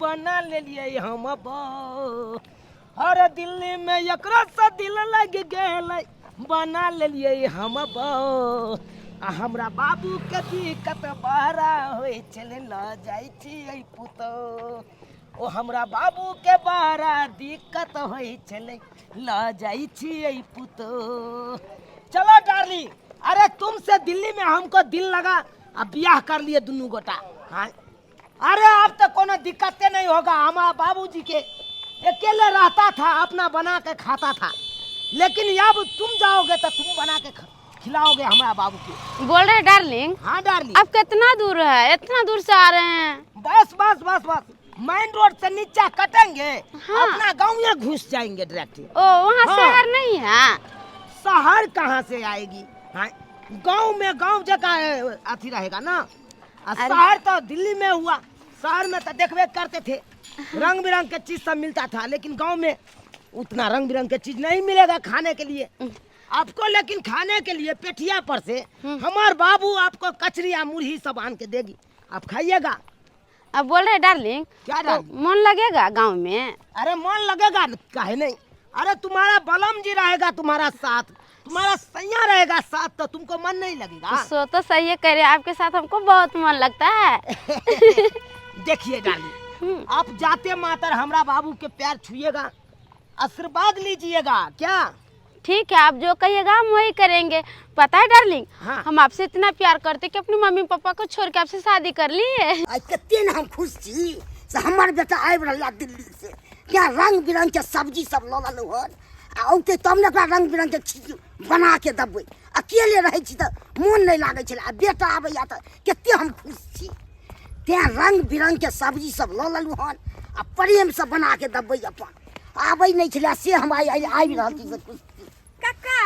बना लेलियै हम बहू। अरे दिल्ली में एकरा से दिल लग गेलै, बना लेलियै हम बहू। आ हमरा बाबू के दिक्कत बड़ा होइ छलै, लऽ जाइ छियै पुतहु। ओ हमरा बाबू के बड़ा दिक्कत होइ छलै, लऽ जाइ छियै पुतहु। चलो डार्लिंग, अरे तुमसे दिल्ली में हमको दिल लगा आ बियाह कर लिए दुनू गोटा। हाँ, अरे अब तो कोनो दिक्कते नहीं होगा। हमारा बाबूजी के अकेले रहता था, अपना बना के खाता था, लेकिन अब तुम जाओगे तो तुम बना के खिलाओगे हमारा बाबू के। बोल रहे डार्लिंग। हाँ डार्लिंग। आप कितना दूर है? इतना दूर से आ रहे हैं। बस बस बस बस, मेन रोड से नीचा कटेंगे। हाँ। अपना गांव में घुस जाएंगे डायरेक्ट। ओ वहाँ हाँ। शहर नहीं है? शहर कहाँ से आएगी? हाँ, गांव में गांव जगह अथी रहेगा ना। आ अरे। शहर तो दिल्ली में हुआ, शहर में तो देखबे करते थे, रंग बिरंग के चीज सब मिलता था, लेकिन गांव में उतना रंग बिरंग के चीज नहीं मिलेगा खाने के लिए आपको। लेकिन खाने के लिए पेठिया पर से हमार बाबू आपको कचरी या मुरही सब आन के देगी, आप खाइएगा। अब बोल रहे डार्लिंग। क्या तो डार्लिंग? मन लगेगा गांव में? अरे मन लगेगा न, काहे नहीं। अरे तुम्हारा बलम जी रहेगा तुम्हारा साथ, तुम्हारा सैया रहेगा साथ, तो तुमको मन नहीं लगेगा। सो तो सही है कह रहे, आपके साथ हमको बहुत मन लगता है। देखिए डार्लिंग, आप जाते मातर हमरा बाबू के पैर छुएगा, आशीर्वाद लीजिएगा। क्या ठीक है, आप जो कहिएगा हम वही करेंगे। पता है डार्लिंग, हाँ। हम आपसे इतना प्यार करते कि अपनी मम्मी पापा को छोड़ के आपसे शादी कर लिए। आइ कते ने हम खुश छी से हमर बेटा आबि रहल दिल्ली से, क्या रंग बिरंग के सब्जी सब लऽ लेलहुँ हन, आ औते तब ने ओकरा रंग बिरंग के चीज बना के देबै। अकेले रहै छी तऽ मोन नहि लागै छलै, आ बेटा आबैया तऽ कते हम खुश छी। तेँ रंग बिरंग के सब्जी सब लऽ लेलहुँ हन आ प्रेमसँ बना के देबै। अपन आबै नहि छलै से हम आइ आइ आबि रहल छी से खुश छी। काका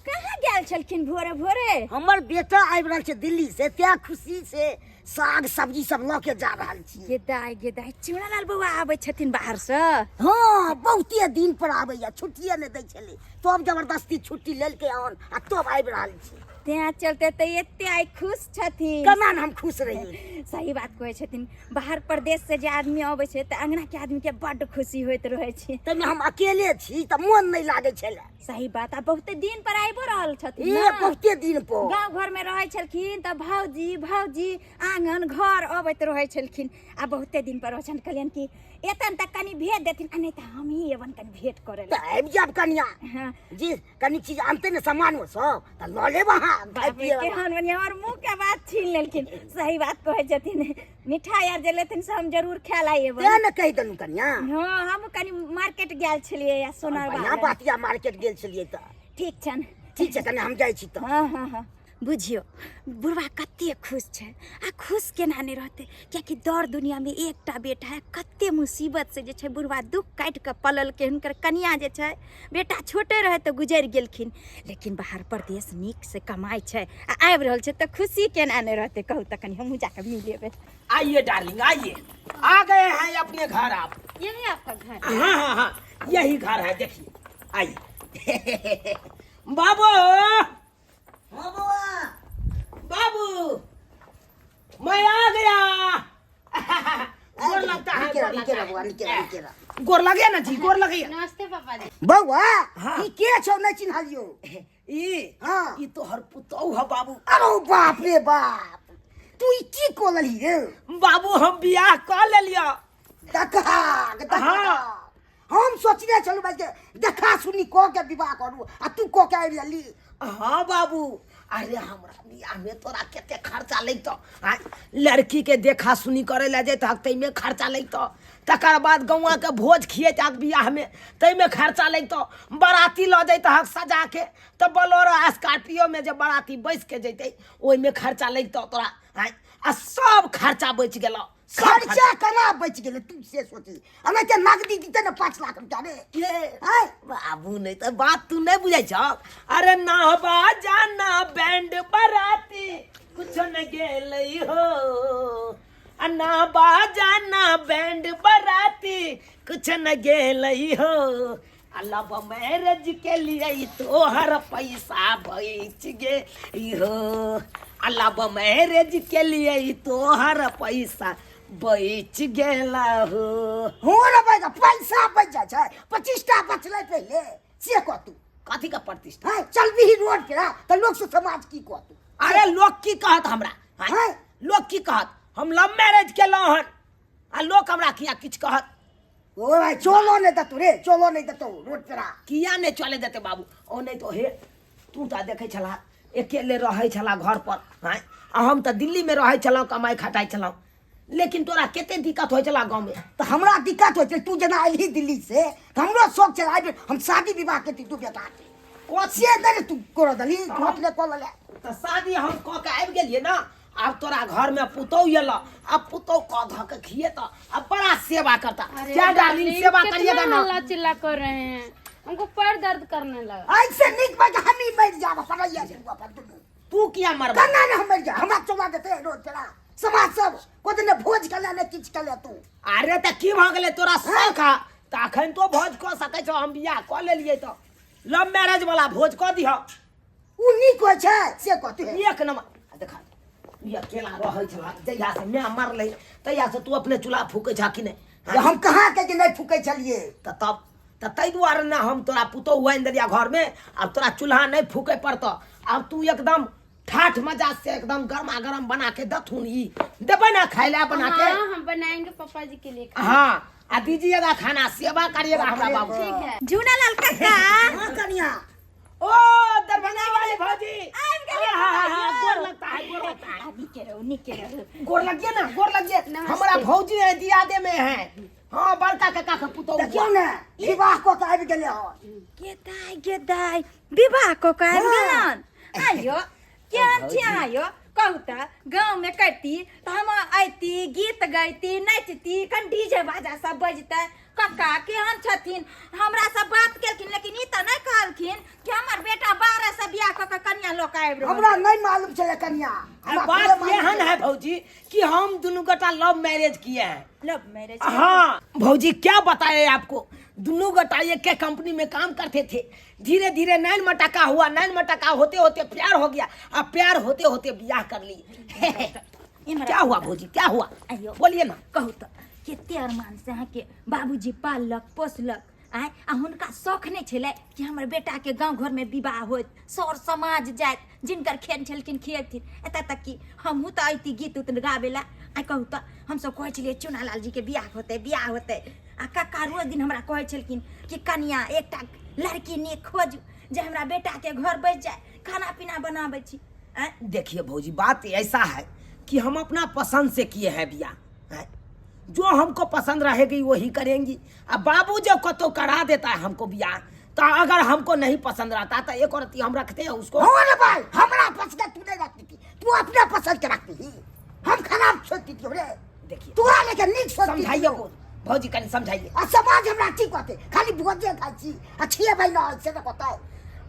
कहाँ गेल छलखिन भोरे भोरे? हमर बेटा आबि रहल छै दिल्ली से, तेँ खुशी से साग सब्जी सब लऽ के जा रहल छी। गे दाइ गे दाइ, चूड़ालाल बौआ आबै छथिन बाहरसँ? हँ, बहुते दिन पर आबैया, छुट्टिए नहि दै छलै, तब जबरदस्ती छुट्टी लेलकै हन आ तब आबि रहल छी। तेँ चलते तऽ एते आइ खुश छथिन। केना ने हम खुश रही? सही बात कहै छथिन, बाहर प्रदेश से जे आदमी अबै छै तऽ अंगना के आदमी के बड्ड खुशी होइत रहै छै। ताहिमे हम अकेले छी तऽ मोन नहि लागै छलै। सही बात, आ बहुते दिन पर आबिओ रहल छथिन ए ने। बहुते दिन पर गाँव घर में रहै छलखिन तऽ भौजी भौजी आंगन घर अबैत रहै छलखिन, आ बहुते दिन पर रहै छनि। कहलियनि कि एतन तऽ कनि भेज देथिन, आ नहि तऽ हमही एबन कनि भेंट करै लए। तऽ आबि जायब कनिया हँ। जी, कनि चीज आनतै ने सामान ओ सब तऽ लऽ लेब अहाँ खाय बाप रे, पियै वला। केहन बढ़िआँ हमर मुँह के बात छीन लेलखिन। सही बात कहै छथिन, मिठाई आर जे लेथिन से हम जरूर खाय ला एबन। तें ने कहि देलहुँ कनिया। हँ, हम कनि मार्केट गेल छलियै या सोनार बढ़िआँ बात या मार्केट गेल छलियै तऽ। ठीक छनि। ठीक छै कनिया, हम जाइ छी तऽ। हँ हँ हँ, बुझियौ बुढ़वा कते खुश छै, आ खुश केना नहि रहतै, कियाकि दर दुनियामे एकटा बेटा है। कते मुसीबत से जे छै बुढ़वा दुख काटि कऽ पललकै। हुनकर कनिया जे छै बेटा छोटे रहै तऽ गुजरि गेलखिन, लेकिन बाहर परदेश नीक से कमाइ छै आ आबि रहल छै तऽ खुशी केना नहि रहतै? कहू तऽ कनि हमहूँ जाकऽ मिल एबै। आइए डार्लिंग, आइए, आ गए हैं अपने घर आप। यही आपका घर? हाँ हाँ हाँ, यही घर है, देखिए आइए। बाबू, हाँ बौआ। बाबू मैं आ गया। गोर लगता है, नीके गोर रह, नीके लगता रह है। बौआ, नीके रह, नीके रह। गोर लगे ना जी, गोर लगे। नमस्ते पापा जी। बौआ। हाँ। ई के छौ, नहि चिन्हलियौ? ई? हाँ। ई तोहर पुतहु है बाबू। अरे बाप रे बाप, तू ई की कऽ लेलही रे? बाबू हम बियाह कऽ लेलियौ। देखा देखा। हाँ। हम सोचने छलहुँ भाई जे देखा सुनी कऽ के विवाह करू, आ तू कऽ के आबि गेली। हाँ बाबू, अरे हमरा बियाह में तोरा कते खर्चा लगतौ? आँय, लड़की के देखा सुनी करे ला जैतहक ताहिमे खर्चा लगतौ, तकर बाद गौआ के भोज खियेतहक बियाह में ताहिमे खर्चा लगतौ, बराती लऽ जैतहक सजा के तऽ बोलेरो स्कॉर्पियो में जे बराती बैस के जैतै ओहिमे खर्चा लगतौ तोरा। आँय, आ सब खर्चा बचि गेलौ। सब खर्चा केना बचि गेलै तू से सोची? एना के नगदी दिते ने 5 लाख रुपया रे। के? आँय? बाबू नहीं तो बात तू नहीं बुझै छ। अरे ना बाजा ना बैंड बराती कुछ न गेलै हो, आ ना बाजा ना बैंड बराती कुछ न गेलै हो, आ लव मैरिज के लिए तोहर पैसा बच गे हो, आ लव मैरिज के लिए तोहर पैसा बचि गेला हो। हो रे भाई, पैसा बच जाइ छै, 25 टा बचलै पहिले से कह तू। कथी का प्रतिष्ठा? हाँ, चल भी रोड पे तऽ लोक से समाज की कहतू? अरे लोक की कहत हमरा? हाँ? हाँ? लोक की कहत? हम लव मैरिज केलहुँ हन आ लोक हमरा किया किछु कहत? ओ भाई, चलो नहीं देतौ रे, चलो नहीं देतौ रोड पे। किया नहि चले देते बाबू? ओ नहि तो हे, तू तऽ देखै छला अकेले रहै छला घर पर। हाँ, आ हम तऽ दिल्लीमे रहै छलहुँ, कमाइ खटाइ छलहुँ, लेकिन तोरा कते दिक्कत होइ छला गाँवमे। तऽ हमरा दिक्कत होइ छै, तू जेना अयलही दिल्ली से तऽ हमरो शौक छै आबि हम शादी विवाह के तू बेटा के कोसे नहि ने तू कर दली, तू अपने कऽ लेले। तऽ शादी हम कऽ के आबि गेलियै ने, आब तोरा घर में पुतहु एल, अब पुतहु कऽ धऽ के खिएता, अब बड़ा सेवा करता। अरे क्या डार्लिंग, सेवा कितना करिएगा ना? हल्ला चिल्ला कर रहे हैं, हमको पैर दर्द करने लगा। ऐसे नीक बा हम ही मरि जाब, पड़ैया छै अपन दुनू। तू किया मरबा? केना ने हम मरि जाब? हमरा चला देते रोड पे समाज सब कोइ ने भोज कले ने किछु कले तू। अरे तऽ की भऽ गेलै? तोरा शौक है तऽ अखन तो भोज कऽ सकै छौ। हम बियाह कऽ लेलियै तऽ लव मैरिज वाला भोज कऽ दिह। ओ नीक होइ छै से कहतू? एक नंबर। आ देखा, ई अकेला रहै छला, जहिया से माय मरलै तहिया से तू अपने चूल्हा फूकै छह कि नहि? जे हम कहाँ के जे नहि फूकै छलियै। तऽ तब तऽ ताहि दुआरे ने हम तोरा पुतोहु आनि देलियै घरमे। आब तोरा चूल्हा नहि फूकै पड़तौ, आब तू एकदम ठाठ मजा से एकदम गरमा गरम बना के दथुन। ई देबै ना खाय ला बना के? हाँ, हम बनाएंगे पापा जी के लिए खाना। हाँ, आ दीजिएगा खाना, सेवा करिएगा हमरा बाबू। ठीक है। झूनालाल काका। हाँ कनिया। ओ दरभंगा वाली भौजी, आबि गेलियै। हाँ, हाँ, हाँ, गोर लगता है, गोर लगता है। आ, नीके रहू, नीके रहू। गोर लगिए ना, गोर लगिए। नमस्ते। हमारा भौजी है, दियादे में है। हाँ, बड़का काका के पुतोहु। देखियौ ने, विवाह कऽ के आबि गेलै हन। गे दाइ, गे दाइ, विवाह कऽ कऽ आबि गेलन? आइयो केहन छी अहाँ यौ? कहू तऽ, गाँवमे करती तऽ हम अयती, गीत गैती, नचती, कन डीजे बाजा सब बजतै। कक्का केहन छथिन? हमरा से बात केलखिन, लेकिन ई तऽ नहि कहलखिन कि हमर बेटा बाहर से बियाह कऽ के कनिया लऽ कऽ आबि रहल। हमरा नहि मालूम छलै कनिया, हमरा बात पहिले मालूम एहन छलै। है भौजी कि हम दोनों गोटा लव मैरिज किए हैं। Love marriage? हाँ भौजी, क्या बताए आपको, दोनों गोटा एक के कंपनी में काम करते थे। धीरे धीरे नैन मटका हुआ, नैन मटका होते होते प्यार हो गया, अब प्यार होते होते ब्याह कर लिए। इम्हर। क्या हुआ भौजी, क्या हुआ? आइयो। बोलिए ना। कहू तऽ, कते अरमान से अहाँके बाबूजी पाललक पोसलक आँय, आ हुनका शौख नहि छलै कि हमर बेटाके गाँव घरमे विवाह होइत, सर समाज जाइत, जिनकर खेन छलखिन खियबथिन, एतऽ तक कि हमहूँ तऽ अयती गीत उत गाबै लए। आइ कहू तऽ, हमसब कहै छलियै चुनालाल जीके बियाह होतै, बियाह होतै, आ कक्का रोज दिन हमरा कहै छलखिन कि कनिया, एकटा लड़की नीक खोजू जे हमरा बेटाके घर बसि जाय, खाना पीना बनाबै छी आँय। देखिए भौजी, बात ऐसा है कि हम अपना पसंद से किए हैं बियाह हैं? जो हमको पसंद रहेगी वही करेंगी। अब बाबू जो कतो करा देता है हमको बियाह, तो अगर हमको नहीं पसंद रहता तो एक औरत हम रखते हैं उसको। हो रे भाई, हमरा पसंद के तू नहीं रखती थी, तू अपने पसंद के रखती थी। हम खराब सोचती थी रे? देखिए। तोरा लेके नीक सोचती समझाइए थी। को भौजी, कनी समझाइए। आ समाज हमरा की कहते? खाली भोजे खाइ छी आ खिएबै न से न कहतौ?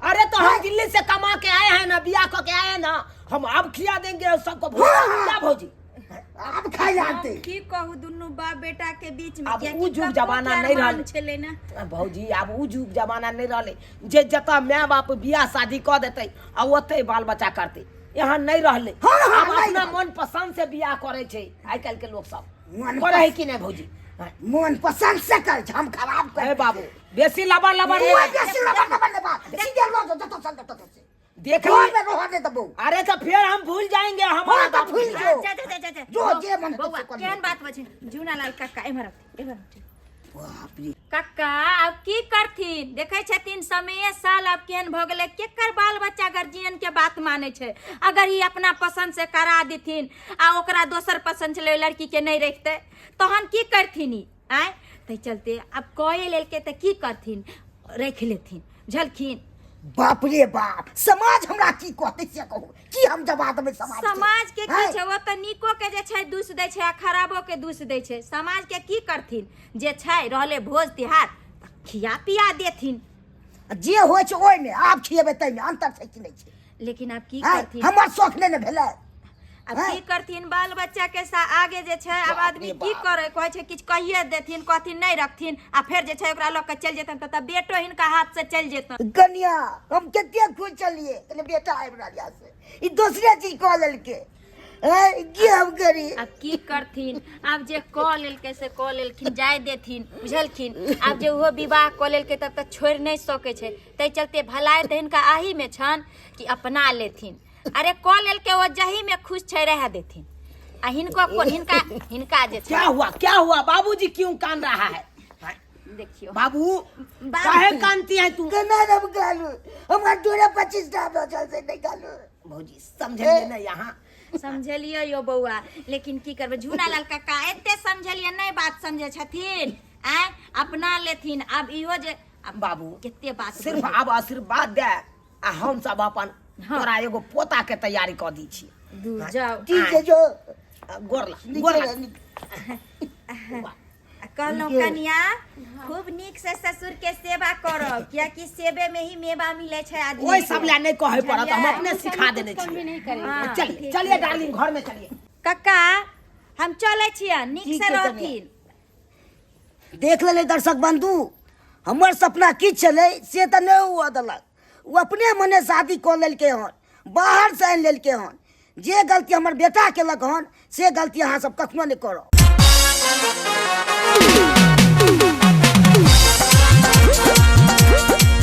अरे तो हम दिल्ली से कमा के आए हैं ना, बियाह कऽ के आए हैं ना, हम अब खिया देंगे सबको भोज। हाँ। क्या भौजी? आब खाइ आनते। की कहू, दुनू बाप बेटा के बीच में आब कियाकि उ जुग कक्को जमाना के नहि अरमान रहलै। छलै ने। भौजी, आब उ जुग जमाना नहि रहलै जे जतऽ माय बाप बियाह शादी कऽ देतै आ ओतै बाल बच्चा करतै। यहाँ नहि रहलै। हाँ, आब नहि अपना रहलै। मन पसंद से बियाह करै छै आइ काल्हि के लोक सब। मन करै है कि नहि भौजी? हाँ। मन पसंद से कर छै, हम खराब कर? हे बाबू, बेसी लबर लबर तू नहि। बेसी लबर लबर नहि बात, सीधे लो जो जतऽ चल जतऽ से देख घर ली। में रह नहीं देबौ। अरे तो फिर हम भूल जाएंगे हमारा हाँ, तो बाबू। भूल जो। जा जा जा जा जा। जो जे मन हेतै बौआ, से करियौ। केहन बात बजे जूनालाल काका, एम्हर आउ, एम्हर आउ। बाप रे। कक्का, आब की करथिन? देखै छथिन समय साल आब केहन भऽ गेलै, केकर बाल बच्चा गार्जियन के बात मानै छै? अगर ई अपना पसंद से करा देथिन आ ओकरा दोसर पसंद छलै, ओहि लड़की के नहि रखतै, तहन की करथिन ई आँय? ताहि चलते आब कए लेलकै तऽ की करथिन, राखि लेथिन, बुझलखिन? बाप रे बाप, समाज हमरा की कहतै से कहू, की हम जवाब देबै समाज के? समाज के की हैं? छै, ओ तऽ नीको के जे छै दोष दै छै आ खराबो के दोष दै छै। समाज के की करथिन? जे छै रहलै भोज तिहार तऽ खिया पिया देथिन। जे होइ छै ओहिमे आब खिएबै ताहिमे अंतर छै कि नहि छै? लेकिन आब की हैं? करथिन? हमर शौख नहि ने भेलै। आब हैं? की करथिन बाल बच्चा के सा आगे जे छै आब बाप आदमी रे की बाप। करे? कहै छै किछु कहिए देथिन, कहथिन नहि रखथिन, आ फेर जे छै ओकरा लऽ कऽ चलि जेतनि तऽ बेटो हिनका हाथ से चलि जेतनि। कनिया, हम कते खुश छलियै, कहलियै बेटा आबि रहल यऽ से ई दोसरे चीज कऽ लेलकै। हैं, की हम करी? आब की करथिन, आब जे कऽ लेलकै से कऽ लेलखिन, जाय देथिन, बुझलखिन? आब जे ओहो विवाह कऽ लेलकै तब तऽ छोड़ि नहि सकै छै, ताहि चलते भलाइ तऽ हिनका अहीमे छनि कि अपना लेथिन। अरे कऽ लेलकै, ओ जहीमे खुश छै रहए देथिन। आ हिनको कोन, हिनका हिनका जे छै। क्या हुआ, क्या हुआ बाबूजी, क्यों कान रहा है? देखियो बाबू, काहे कानती है तू? केना हम कानू? हमरा डोरा 25 टा बचल से नहि कानू। भौजी समझलिए ना यहाँ? समझलियै यौ बौआ, लेकिन की करबै झूना लाल काका, एते समझलियै नहि बात समझै छथिन। आँय, अपना लेथिन आब इहो जे आब बाबू कते बात सिर्फ बुझबै। आब आशीर्वाद दे आ हम सब अपन तोरा एगो पोता के तैयारी कऽ दी छी। दू जाओ। ठीक छै जो। गोर ला, गोर ला। आ कहलहुँ कनिया, खूब नीक से ससुर के सेवा करब, कियाकि सेवे में ही मेवा मिले छै आदमी ओहि के। सब ला नहि कहै पड़त, हम बुझलियै? अपने सिखा देने कमी छियै। नहीं करेंगे। हाँ, चलिए ठीक चलिए छै। डार्लिंग, घर में चलिए। कक्का, हम चलै छियै, नीक ठीक से छै कनिया। रहथिन। देख लेलै दर्शक बंधु, हमर सपना की छलै से तऽ नहि हुअ देलक। ओ अपने मने शादी कऽ लेलकै हन, बाहरसँ आनि लेलकै हन। जे गलती हमर बेटा केलक हन से गलती अहाँ सब कखनो नहि करब।